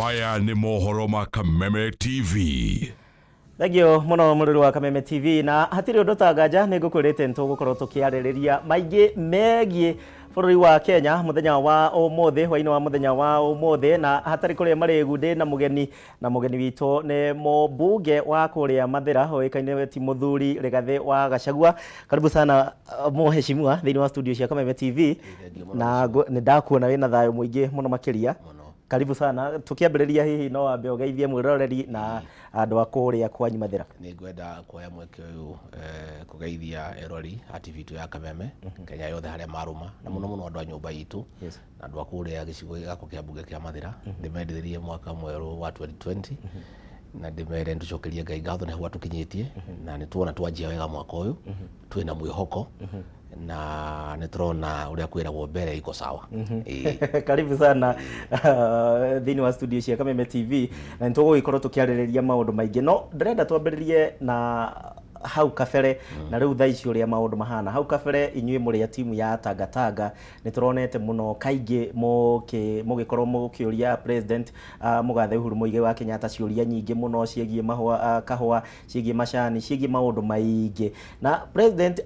Maya nĩ mohoro ma Kameme TV. Thengio mũno mũrũri wa Kameme TV, na hatirĩ ũndũ ta nganja nĩ ngũkwĩrĩte nĩ tũgũkorwo tũkĩarĩrĩria maingĩ megiĩ bũrũri wa Kenya mũthenya wa ũmũthĩ, hwainĩ wa mũthenya wa ũmũthĩ, na hatarĩ kũrĩa marĩgu ndĩ na mũgeni, na mũgeni witũ nĩ mũmbunge wa kũrĩa Mathĩra ũĩkaine ti mũthuri Rigathĩ wa Gachagua. Karibu sana mheshimiwa thĩinĩ wa studio cia Kameme TV, na nĩ ndakuona wĩna thayũ mũingĩ mũno makĩria. Karibu sana. Tukiambĩrĩria, hihi no wambe ũgeithie mwĩroreri na andũ a kũrĩa kwanyu Mathĩra? Nĩ ngwenda kuoya mweke ũyũ kũgeithia erori a TV itũ ya Kameme Kenya yothe harĩa marũma, na mũno mũno andũ a nyũmba itũ na andũ a kũrĩa gĩcigo gĩakwa kĩa mbunge kĩa Mathĩra. Ndĩmendithĩrie mwaka mwerũ wa 2020 na ndĩmere nĩtũcokerie Ngai ngatho nĩ hau atũkinyĩtie, na nĩ tuona twanjia wega mwaka ũyũ twĩna mwĩhoko na nĩ tũrona ũrĩa kwĩragwo mbere iko sawa. Ĩĩ. Karibu sana thĩinĩ wa studio cia Kameme TV, na nĩ tũgũgĩkorwo tũkĩarĩrĩria maũndũ maingĩ, no ndĩrenda twambĩrĩrie na hau kabere na rĩu thaa ici ũrĩa maũndũ mahana. Hau kabere inyuĩ mũrĩ a timu ya Tangatanga nĩ tũronete mũno kaingĩ mũgĩkorwo mũkĩũria President mũgathe Uhuru Muigai wa Kenyatta ciũria nyingĩ mũno ciĩgiĩ mahũa, kahũa, ciĩgiĩ macani, ciĩgiĩ maũndũ maingĩ, na President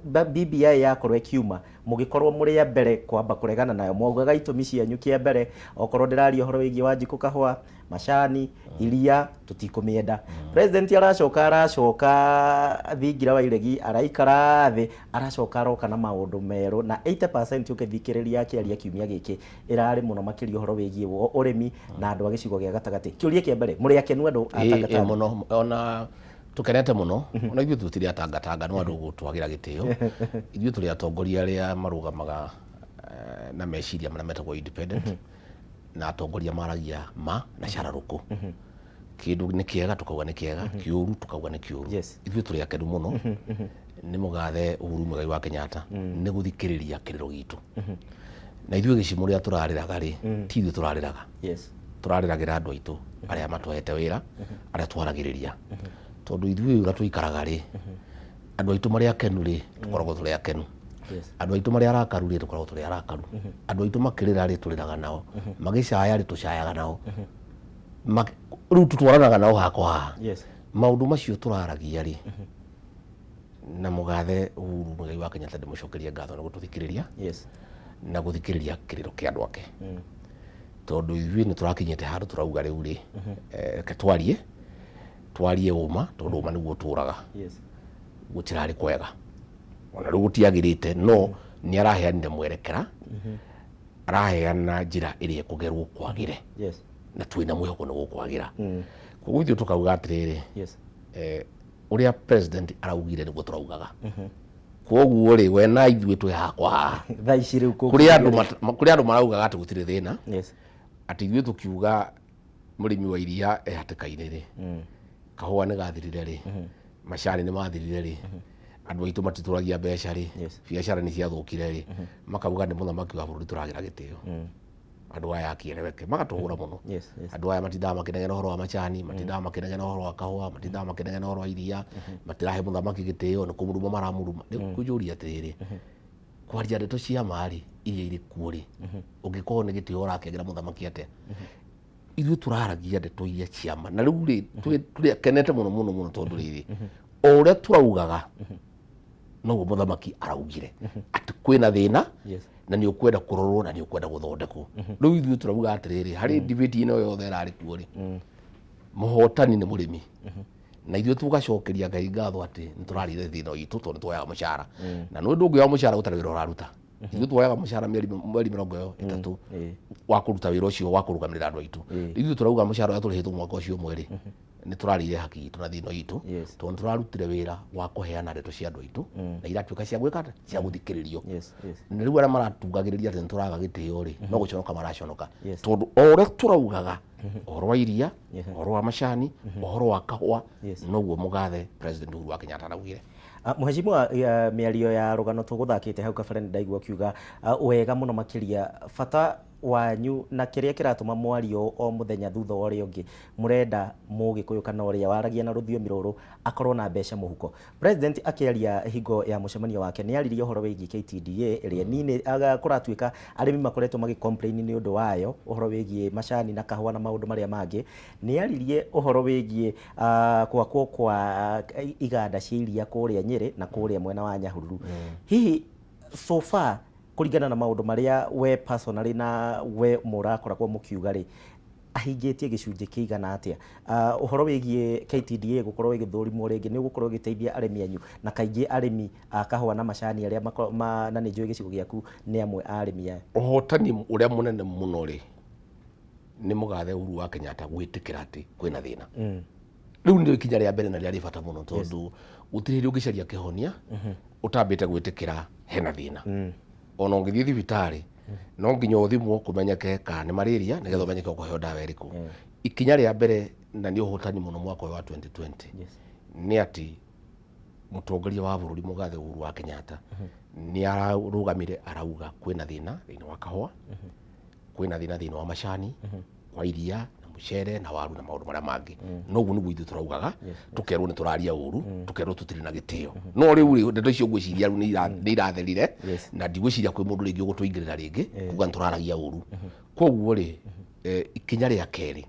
BBI yakorwo ĩkiuma mũgĩkorwo mũrĩ a mbere kwamba kũregana nayo. Mwaugaga itũmi cianyu kĩa mbere, okorwo ndĩraria ũhoro wĩgiĩ Wanjikũ, kahũa, macani, iria, tũtikũmĩenda. President aracoka thingira wa iregi, araikara thĩ, aracoka aroka na maũndũ merũ, na 80% ũkĩthikĩrĩria akĩaria kiumia gĩkĩ ĩrarĩ mũno makĩria ũhoro wĩgiĩ ũrĩmi na andũ a gĩcigo gĩa gatagatĩ. Kĩũria kĩa mbere, mũrĩ akenu andũ a Tangatanga? Mũno, ona tũkenete mũno. Ona ithuĩ tũtirĩ atangatanga, no andũ gũtwagĩra gĩtĩo. Ithuĩ tũrĩ atongoria arĩa marũgamaga na meciria marĩa metagwo independent, na atongoria maragia ma na cararũkũ. Kĩndũ nĩ kĩega tũkauga nĩ kĩega, kĩũru tũkauga nĩ kĩũru. Ithuĩ tũrĩ akenu mũno nĩ mũgathe Uhuru Muigai wa Kenyatta nĩ gũthikĩrĩria kĩrĩro gitũ. Na ithuĩ gĩcimo rĩrĩa tũrarĩraga rĩ, ti ithuĩ tũrarĩraga, tũrarĩragĩra andũ aitũ arĩa matũhete wĩra, arĩa twaragĩrĩria, tondũ ithuĩ ũrĩa tũikaraga rĩ, andũ aitũ marĩ akenu rĩ, tũkoragwo tũrĩ akenu. Andũ aitũ marĩ arakaru rĩ, tũkoragwo tũrĩ arakaru. Andũ aitũ makĩrĩra rĩ, tũrĩraga nao. Magĩcaya rĩ, tũcayaga nao. Rĩu tũtwaranaga nao hakwa haha. Maũndũ macio tũraragia rĩ, na mũgathe Uhuru Muigai wa Kenyatta ndĩmũcokerie ngatho nĩ gũtũthikĩrĩria na gũthikĩrĩria kĩrĩro kĩa andũ ake, tondũ ithuĩ nĩ tũrakinyĩte handũ tũrauga rĩu rĩ, reke twarie, twarie ũma, tondũ ũma nĩguo ũtũraga. Gũtirarĩ kwega, ona rĩu gũtiagĩrĩte, no nĩ araheanire mwerekera, araheana njĩra ĩrĩa ĩkũgerwo kwagĩre, na twĩna mwĩhoko nĩ gũkwagĩra. Koguo ithuĩ tũkauga atĩrĩrĩ, ũrĩa President araugire nĩguo tũraugaga. Koguo rĩ, we na ithuĩ twĩ hakwa haha. Thaa ici rĩu kũrĩ andũ kũrĩ andũ maraugaga atĩ gũtirĩ thĩna, atĩ ithuĩ tũkiuga mũrĩmi wa iria e hatĩka-inĩ rĩ, kahũa nĩ gathirire rĩ, macani nĩ mathirire rĩ, andũ aitũ matitũragia mbeca rĩ, biacara nĩ ciathũkire rĩ, makauga nĩ mũthamaki wa bũrũri tũragĩra gĩtĩo. Andũ aya akĩeleweke magatũhũra mũno. Andũ aya matindaga makĩnegena ũhoro wa macani, matindaga makĩnegena ũhoro wa kahũa, matindaga makĩnegena ũhoro wa iria, matirahe mũthamaki gĩtĩo, nĩ kũmũruma maramũruma. Rĩu kũnjũria atĩrĩrĩ, kwaria ndeto cia ma rĩ, iria irĩ kuo rĩ, ũngĩkorwo nĩ gĩtĩo ũrakĩagĩra mũthamaki atĩa? Ithuĩ tũraragia ndeto iria cia ma, na rĩu rĩ, tũrĩ akenete mũno mũno mũno, tondũ rĩrĩ, o ũrĩa tũraugaga noguo mũthamaki araugire atĩ kwĩna thĩna na nĩ ũkwenda kũrorwo na nĩ ũkwenda gũthondekwo. Rĩu ithuĩ tũrauga atĩrĩrĩ, harĩ debate ĩno yothe ĩrarĩ kuo rĩ, mũhotani nĩ mũrĩmi, na ithuĩ tũgacokeria Ngai ngatho atĩ nĩ tũrarire thĩna witũ, tondũ nĩ tuoyaga mũcara, na nĩ ndũngĩoya mũcara ũtarĩ wĩra ũraruta. Ithuĩ tuoyaga mũcara mĩeri 30 wa kũruta wĩra ũcio wa kũrũgamĩrĩra andũ aitũ. Ithuĩ tũrauga mũcara ũrĩa tũrĩhĩtwo mwaka ũcio ũmwe rĩ, nĩ tũrarĩire haki itũ na thĩna witũ, tondũ nĩ tũrarutire wĩra wa kũheana ndeto cia andũ aitũ na iratuĩka cia gwĩka atĩa? Cia gũthikĩrĩrio. Na rĩu arĩa maratugagĩrĩria atĩ nĩ tũraga gĩtĩo rĩ, no gũconoka maraconoka, tondũ o ũrĩa tũraugaga ũhoro wa iria, ũhoro wa macani, ũhoro wa kahũa, noguo mũgathe President Uhuru wa Kenyatta araugire. Mheshimiwa, mĩario ya rũgano tũgũthakĩte hau kabere nĩ ndaigua ũkiuga wega mũno makĩria bata. Wanyu na kĩrĩa kĩratũma mwario o mũthenya thutha wa ũrĩa ũngĩ, mũrenda Mũgĩkũyũ kana ũrĩa waragia na rũthiomi rũrũ akorwo na mbeca mũhuko. President akĩaria hingo ya mũcemanio wake nĩ aririe ũhoro wĩgiĩ KTDA ĩrĩa nini kũratuĩka arĩmi makoretwo magĩ complain nĩ ũndũ wayo, ũhoro wĩgiĩ macani na kahũa na maũndũ marĩa mangĩ. Nĩ aririe ũhoro wĩgiĩ gwakwo kwa iganda cia iria kũrĩa Nyĩrĩ na kũrĩa mwena wa Nyahururu. Hihi so far, kũringana na maũndũ marĩa we personally na we mũrakoragwo mũkiuga rĩ, ahingĩtie gĩcunjĩ kĩigana atĩa? Ũhoro wĩgiĩ KTDA gũkorwo ĩgĩthũrimwo rĩngĩ nĩ ũgũkorwo ĩgĩteithia arĩmi anyu, na kaingĩ arĩmi a kahũa na macani arĩa na nĩ njũĩ gĩcigo gĩaku nĩ amwe a arĩmi aya. Ũhotani ũrĩa mũnene mũno rĩ, nĩ mũgathe Uhuru wa Kenyatta gwĩtĩkĩra atĩ kwĩna thĩna. Rĩu nĩrĩo ikinya rĩa mbere na rĩrĩa rĩ bata mũno, tondũ gũtirĩ hĩndĩ ũngĩcaria kĩhonia ũtambĩte gwĩtĩkĩra hena thĩna. Ona ũngĩthiĩ thibitarĩ, no nginya ũthimwo kũmenyeke kana nĩ malaria, nĩgetha ũmenyeke ũkũheo ndawa ĩrĩkũ. Ikinya rĩa mbere na nĩ ũhotani mũno mwaka ũyũ wa 2020 nĩ atĩ mũtongoria wa bũrũri mũgathe Uhuru wa Kenyatta nĩ ararũgamire arauga kwĩna thĩna thĩinĩ wa kahũa, kwĩna thĩna thĩinĩ wa macani, kwa iria na mũcere na waru na maũndũ marĩa mangĩ. No ũguo nĩguo ithuĩ tũraugaga, tũkerwo nĩ tũraria ũru, tũkerwo tũtirĩ na gĩtĩo. No rĩu rĩ, ndeto icio ngwĩciria rĩu nĩ iratherire, na ndigwĩciria kwĩ mũndũ rĩngĩ ũgũtũingĩrĩra rĩngĩ kuga nĩ tũraragia ũru. Koguo rĩ, ikinya rĩa kerĩ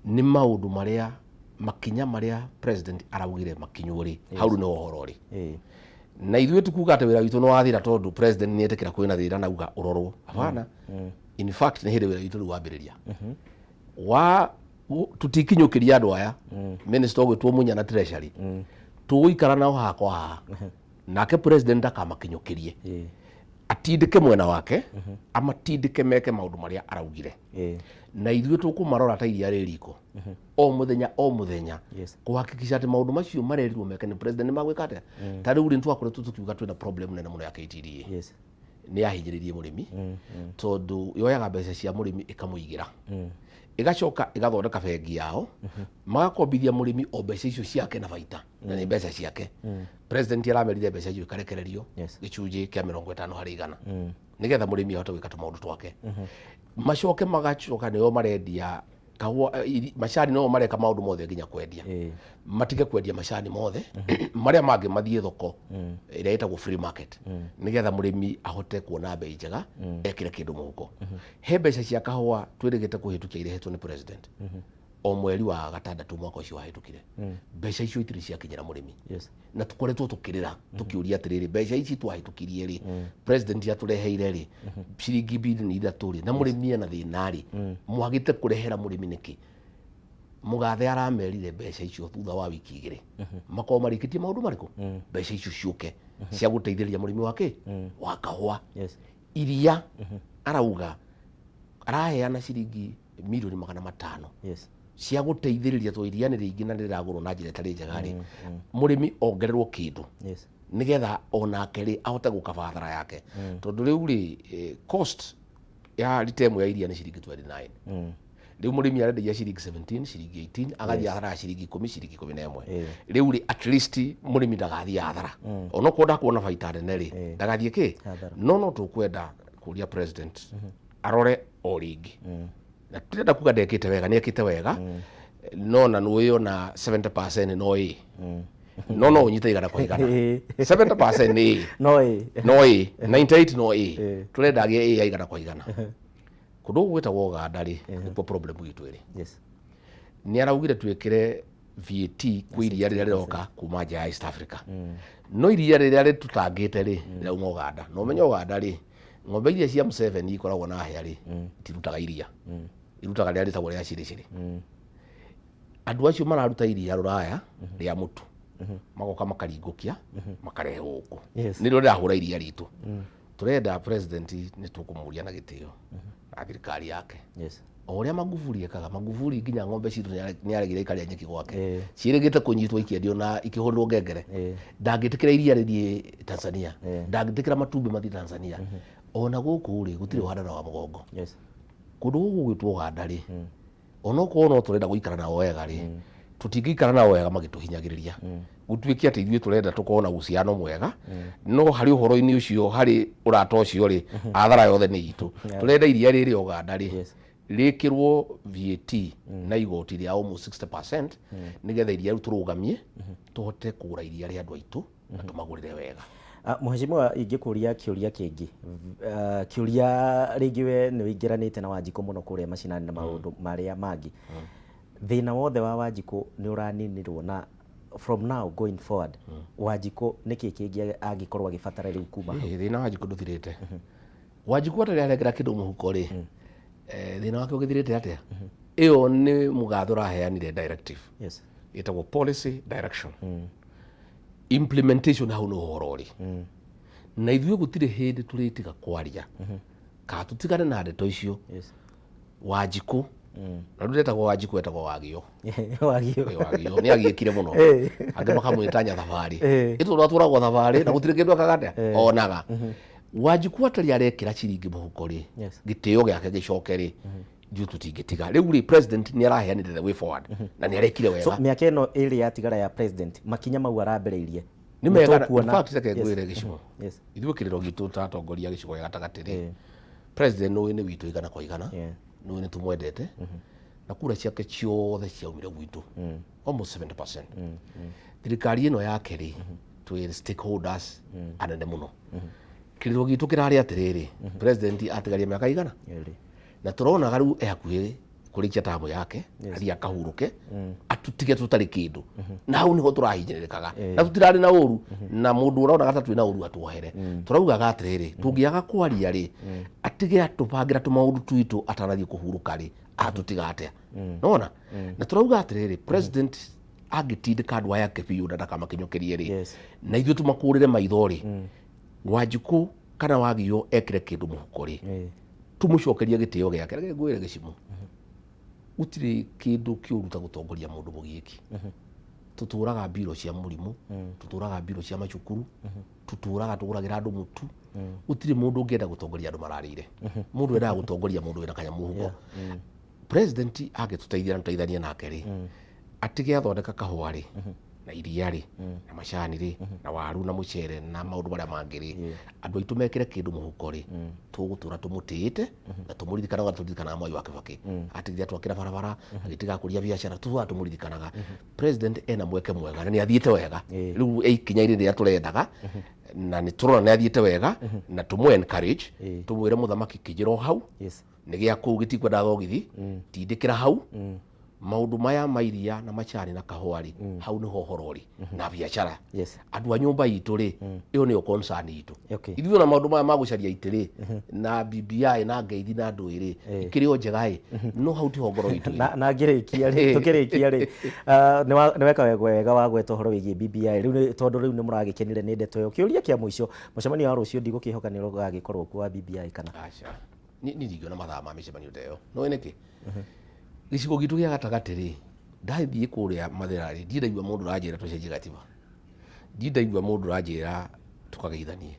nĩ maũndũ marĩa, makinya marĩa president araugire makinywo rĩ, hau rĩu nĩho ũhoro ũrĩ. Na ithuĩ tukuga atĩ wĩra witũ nĩ wathira tondũ president nĩ etĩkĩra kwĩna thĩna na auga ũrorwo. Hapana. In fact, nĩ hĩndĩ wĩra witũ rĩu wambĩrĩria. Wa tũtikinyũkĩria andũ aya, minister ũgwĩtwo Munya na Treasury, tũgũikara nao haha kwa haha, nake president ndakamakinyũkĩrie, atindĩke mwena wake, amatindĩke meke maũndũ marĩa araugire, na ithuĩ tũkũmarora ta iria rĩ riko o mũthenya o mũthenya kũhakikisha atĩ maũndũ macio marerirwo meke nĩ president nĩ magwĩka atĩa. Ta rĩu rĩ, nĩtwakoretwo tũkiuga twĩna problem nene mũno ya KTDA. Nĩ yahinyĩrĩirie mũrĩmi tondũ yoyaga mbeca cia mũrĩmi ĩkamũigĩra, ĩgacoka ĩgathondeka bengi yao, magakombithia mũrĩmi o mbeca icio ciake na baita, na nĩ mbeca ciake. President aramerire mbeca icio ikarekererio gĩcunjĩ kĩa 50%, nĩgetha mũrĩmi ahote gwĩka tũmaũndũ twake. Macoke magacoka nĩo marendia kahũa, macani, no mareka maũndũ mothe nginya kwendia. Matige kwendia macani mothe, marĩa mangĩ mathiĩ thoko ĩrĩa ĩtagwo free market, nĩgetha mũrĩmi ahote kuona bei njega, ekĩre kĩndũ mũhuko. He mbeca cia kahũa twĩrĩgĩte kũhĩtũkia irehetwo nĩ president o mweri wa gatandatũ mwaka ũcio wahĩtũkire. Mbeca icio itirĩ ciakinyĩra mũrĩmi, na tũkoretwo tũkĩrĩra tũkĩũria atĩrĩrĩ, mbeca ici twahĩtũkirie rĩ, president atũreheire rĩ, ciringi bilioni 3 rĩ, na mũrĩmi ena thĩna rĩ, mwagĩte kũrehera mũrĩmi nĩkĩ? Mũgathe aramerire mbeca icio thutha wa wiki 2 makorwo marĩkĩtie maũndũ marĩkũ, mbeca icio ciũke cia gũteithĩrĩria mũrĩmi wa kĩ wa kahũa. Iria arauga araheana ciringi milioni 500 cia gũteithĩrĩria, to iria nĩ rĩingĩ na rĩragũrwo na njĩra ĩtarĩ njega rĩ, mũrĩmi ongererwo kĩndũ nĩgetha onake rĩ ahote gũkaba hathara yake, tondũ rĩu rĩ, cost ya rita ĩmwe ya iria nĩ ciringi 29. Rĩu mũrĩmi arendagia ciringi 17, ciringi 18, agathiĩ hathara ya ciringi 10, ciringi 11. Rĩu rĩ, at least mũrĩmi ndagathiĩ hathara, onokorwo ndakuona baita nene rĩ, ndagathiĩ kĩ. Hathara. No tũkwenda kũria president arore o rĩngĩ, na tũtirenda kuga ndekĩte wega, nĩ ekĩte wega, no na nũĩ ona 70% no ĩ no ũnyite 100%, 70% nĩ ĩ. No ĩ. No ĩ 98, no ĩ tũrenda agĩe ĩ ya 100%. Kũndũ gũkũ gwĩtagwo Ũganda rĩ, nĩkuo problem itũ ĩrĩ. Nĩ araugire twĩkĩre VAT kwĩ iria rĩrĩa rĩroka kuma nja ya East Africa, no iria rĩrĩa rĩtũtangĩte rĩ, rĩrauma Ũganda. Na ũmenye Ũganda rĩ, ng'ombe iria cia Museveni ikoragwo na hĩa rĩ, itirutaga iria, irutaga rĩrĩa rĩtagwo rĩa cirĩcĩrĩ. Andũ acio mararuta iria rũraya rĩa mũtu, magoka makaringũkia, makarehe gũkũ. Nĩrĩo rĩrahũra iria ritũ. Tũrenda president, nĩ tũkũmũria na gĩtĩo na thirikari yake, o ũrĩa Magufuli ekaga. Magufuli nginya ng'ombe citũ nĩ aregire ikarĩa nyeki gwake, ciĩrĩgĩte kũnyitwo ikĩendio na ikĩhũrwo ngengere. Ndangĩtĩkĩra iria rĩthiĩ Tanzania, ndangĩtĩkĩra matumbĩ mathiĩ Tanzania. Ona gũkũ rĩ, gũtirĩ ũhandana wa mũgongo. Kũndũ gũkũ gwĩtwo Ũganda rĩ, onokorwo no tũrenda gũikara nao wega rĩ, Tũtingĩikara nao wega magĩtũhinyagĩrĩria. Gũtuĩke atĩ ithuĩ tũrenda tũkorwo na uhusiano mwega, no harĩ ũhoro-inĩ ũcio, harĩ ũrata ũcio rĩ, athara yothe nĩ itũ. Tũrenda iria rĩrĩ Uganda rĩ, rĩkĩrwo VAT na igoti rĩa almost 60%, nĩgetha iria rĩu tũrũgamie, tũhote kũgũra iria rĩa andũ aitũ na tũmagũrĩre wega. Mheshimiwa, ingĩkũria kĩũria kĩngĩ, kĩũria rĩngĩ, we nĩ wĩingĩranĩte na Wanjikũ mũno kũrĩa macinani na maũndũ marĩa mangĩ. Thĩna wothe wa Wanjikũ nĩ ũraninirwo, na from now going forward, Wanjikũ nĩkĩ kĩngĩ angĩkorwo agĩbatara rĩu kuma hau? Thĩna wa Wanjikũ ndũthirĩte. Wanjikũ atarĩ arengera kĩndũ mũhuko rĩ, thĩna wake ũgĩthirĩte atĩa? Ĩyo nĩ mũgathe ũraheanire directive ĩtagwo policy direction. Implementation hau nĩ ũhoro ũrĩ, na ithuĩ gũtirĩ hĩndĩ tũrĩtiga kwaria kana tũtigane na ndeto icio. Wanjikũ na rĩu ndetagwo Wanjikũ, etagwo Wagio. Wagio. Ĩ, Wagio nĩ agiĩkire mũno. Angĩ makamwĩta nyathabarĩ. Ĩtũra tũragwo thabarĩ na gũtirĩ kĩndũ ekaga atĩa onaga. Wanjikũ atarĩ arekĩra ciringi mũhuko rĩ, gĩtĩo gĩake gĩcoke rĩ, ithuĩ tũtingĩtiga. Rĩu rĩ, president nĩ araheanire the way forward na nĩ arekire So wega. mĩaka ĩno ĩrĩ yatigara ya president, makinya mau arambĩrĩirie, nĩ mega. In nĩtũkuona- fact, reke ngwĩre gĩcigo, ithuĩ kĩrĩro gitũ ta atongoria a gĩcigo gĩa gatagatĩ rĩ, president ũyũ nĩ witũ igana kwa igana. Nĩ nĩ tũmwendete, na kura ciake ciothe ciaumire gwitũ, almost 70%. Thirikari ĩno yake rĩ, twĩ stakeholders anene mũno. Kĩrĩro gitũ kĩrarĩ atĩrĩrĩ, president atigaria mĩaka igana? Ĩrĩ. Na tũronaga rĩu e hakuhĩ kũrĩkia tamu yake, athiĩ akahurũke, atutige tũtarĩ kĩndũ, na hau nĩho tũrahinyĩrĩrĩkaga. Na tũtirarĩ na ũru na mũndũ ũronaga ta twĩ na ũru atuohere. Tũraugaga atĩrĩrĩ, tũngĩaga kwaria rĩ, atige atũbangĩra tũmaũndũ twitũ atanathiĩ kũhurũka rĩ, atũtiga atĩa? Nona na tũrauga atĩrĩrĩ, president angĩtindĩka andũ aya ake biũ na ndakamakinyũkĩrie rĩ, na ithuĩ tũmakũrĩre maitho rĩ, Wanjikũ kana Wagio ekĩre kĩndũ mũhuko rĩ, tũmũcokerie gĩtĩo gĩake. Reke ngwĩre gĩcimo, gũtirĩ kĩndũ kĩũru ta gũtongoria mũndũ mũgiĩki. Tũtũraga mbiro cia mũrimũ, tũtũraga mbiro cia macukuru, tũtũraga tũgũragĩra andũ mũtu. Gũtirĩ mũndũ ũngĩenda gũtongoria andũ mararĩire. Mũndũ endaga gũtongoria mũndũ wĩna kanyamũ mũhuko. President angĩtũteithia na tũteithanie nake rĩ, atige athondeka kahũa rĩ, na iria rĩ, na macani rĩ, na waru na mũcere na maũndũ marĩa mangĩ rĩ, andũ aitũ mekĩre kĩndũ mũhuko rĩ, tũgũtũra tũmũtĩĩte na tũmũririkanaga. Tũririkanaga Mwai wa Kĩbakĩ atigire atwakĩra barabara, agĩtiga akũria biacara, tũtũraga tũmũririkanaga. President ena mweke mwega na nĩ athiĩte wega. Rĩu e ikinya-inĩ rĩrĩa tũrendaga, na nĩ tũrona nĩ athiĩte wega, na tũmũ encourage, tũmwĩre mũthamaki kĩnjĩra o hau nĩ gĩa kũu gĩtikwenda thogithi, tindĩkĩra hau maũndũ maya ma iria na macani na kahũa rĩ, hau nĩho ũhoro ũrĩ na biacara. Andũ a nyũmba itũ rĩ, ĩyo nĩyo concern itũ. Ithuĩ na maũndũ maya ma gũcaria itĩ rĩ, na BBI na ngeithi na ndũĩ rĩ, ikĩrĩ o njega ĩ, no hau tiho ngoro itũ ĩrĩ. Na ngĩrĩkia rĩ, tũkĩrĩkia rĩ, nĩ weka wega wa gweta ũhoro wĩgiĩ BBI rĩu tondũ rĩu nĩ mũragĩkenire nĩ ndeto ĩyo. Kĩũria kĩa mũico, mũcemanio wa rũciũ ndigũkĩhoka nĩ ũgagĩkorwo kuo wa BBI kana? Aca, niĩ ndingĩona mathaa ma mĩcemanio ta ĩyo. No nĩkĩ gĩcigo gitũ gĩa gatagatĩ rĩ, ndathiĩ kũrĩa Mathĩra rĩ, ndirĩ ndaigua mũndũ ũranjĩra tũcenjie gatiba, ndirĩ ndaigua mũndũ ũranjĩra tũkageithanie,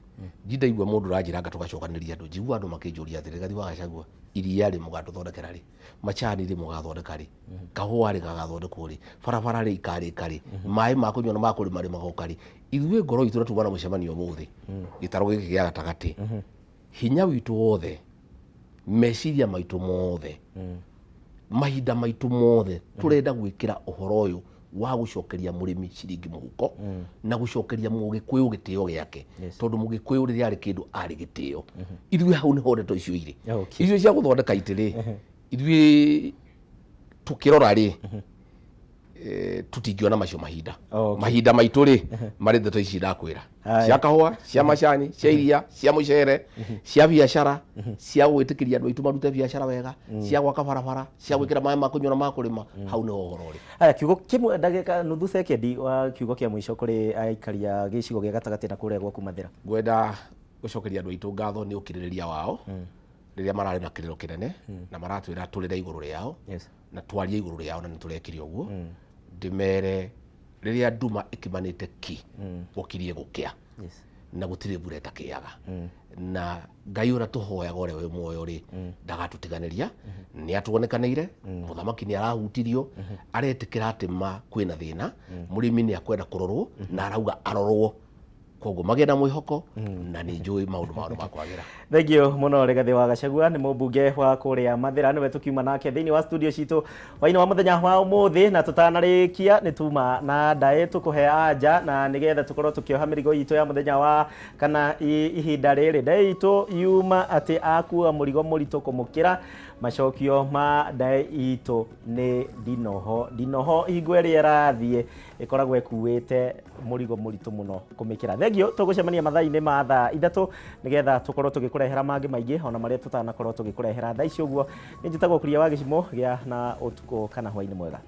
ndirĩ ndaigua mũndũ ũranjĩra anga tũgacokanĩria andũ. Njiguaga andũ makĩnjũria atĩrĩ, Rigathi wa Gachagua, iria rĩ mũgatũthondekera rĩ, macani rĩ mũgathondeka rĩ, kahũa rĩ gagathondekwo rĩ, barabara rĩ ikarĩka rĩ, maĩ ma kũnyua na ma kũrĩma rĩ magoka rĩ? Ithuĩ ngoro itũ, na tuma na mũcemanio ũmũthĩ, gĩtarũ gĩkĩ gĩa gatagatĩ, hinya witũ wothe, meciria maitũ mothe, mahinda maitũ mothe, tũrenda gwĩkĩra ũhoro ũyũ wa gũcokeria mũrĩmi ciringi mũhuko na gũcokeria mũgĩkũyũ gĩtĩo gĩake, tondũ mũgĩkũyũ rĩrĩa arĩ kĩndũ arĩ gĩtĩo. Ithuĩ hau nĩho ndeto icio irĩ. Icio cia gũthondeka itĩ rĩ, ithuĩ tũkĩrora rĩ, tũtingĩona macio mahinda. Mahinda maitũ rĩ, marĩ ndeto ici ndakwĩra, cia kahũa, cia macani, cia iria, cia mũcere, cia biacara, cia gwĩtĩkĩria andũ aitũ marute biacara wega, cia gwaka barabara, cia gwĩkĩra maĩ ma kũnyua na ma kũrĩma. Hau nĩho ũhoro ũrĩ. Aya, kiugo kĩmwe, ndagĩka nuthu sekendi wa kiugo kĩa mũico kũrĩ aikari a gĩcigo gĩa gatagatĩ na kũrĩa gwaku Mathĩra. Ngwenda gũcokeria andũ aitũ ngatho nĩ ũkirĩrĩria wao rĩrĩa mararĩ na kĩrĩro kĩnene na maratwĩra tũrĩre igũrũ rĩao na twarie igũrũ rĩao, na nĩ tũrekire ũguo. Ndĩmere rĩrĩa nduma ĩkimanĩte ki, gũkirie gũkĩa. Na gũtirĩ mbura ĩtakĩaga, na Ngai ũrĩa tũhoyaga, ũrĩa wĩ muoyo rĩ, ndagatũtiganĩria. Nĩ atuonekanĩire, mũthamaki nĩ arahutirio, aretĩkĩra atĩ ma kwĩna thĩna, mũrĩmi nĩ akwenda kũrorwo na arauga arorwo. Koguo magĩe na mwĩhoko, na nĩ njũĩ maũndũ mao nĩ makwagĩra. Thengio mũno, Rigathĩ wa Gachagua, nĩ mũmbunge wa kũrĩa Mathĩra, nĩwe tũkiuma nake thĩinĩ wa studio citũ hwainĩ wa mũthenya wa ũmũthĩ. Na tũtanarĩkia, nĩ tuma na ndaĩ tũkũhe anja, na nĩgetha tũkorwo tũkĩoha mĩrigo itũ ya mũthenya wa kana ihinda rĩrĩ. Ndaĩ itũ yuma atĩ akua mũrigo mũritũ kũmũkĩra. Macokio ma ndaĩ itũ nĩ ndinoho. Ndinoho hingo ĩrĩa ĩrathiĩ ĩkoragwo ĩkuĩte mũrigo mũritũ mũno kũmĩkĩra. Thengio, tũgũcemania mathaa-inĩ ma thaa 3 nĩgetha tũkorwo tũgĩkũrehera mangĩ maingĩ ona marĩa tũtanakorwo tũgĩkũrehera thaa ici. Ũguo nĩ njĩtagwo Kuria wa Gĩcimo. Gĩa na ũtukũ kana hwainĩ mwega.